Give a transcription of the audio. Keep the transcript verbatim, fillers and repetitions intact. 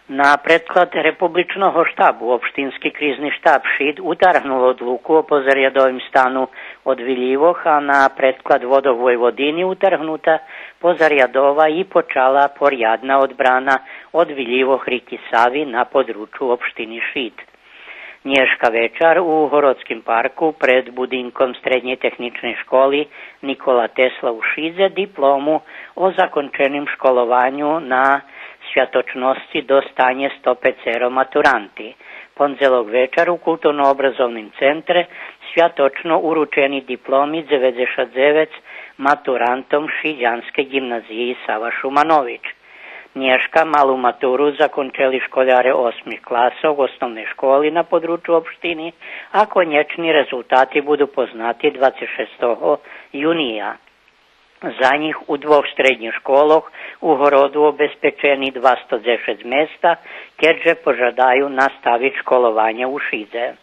На предклад Републичного штабу Општински кризни штаб Шид утаргнул одлуку о позарядовим стану одвилївох, а на предклад Водох Войводини утаргнута позарядова и почала порядна одбрана одвилївох рики Сави на подручу општини Шид. Нєшка вечар у Городским парку пред будинком Среднєй техничней школи Никола Тесла у Шидзе диплому о законченим школованю на святочносци достанє сто пецеро матуранти. Пондзелок вечар у Културно-образовним центре святочно уручени дипломи дзеведзешат дзевец матурантом Шидянскей ґимназиї „Сава Шуманович“. Нєшка малу матуру закончели школяре осмих класох основней школи на подручу општини, а конєчни резултати буду познати двацец шестого юния. За нїх у двох штреднїх школох у городу обезпечени двасто дзешец места, кед же пожадаю наставиц школованє у Шидзе.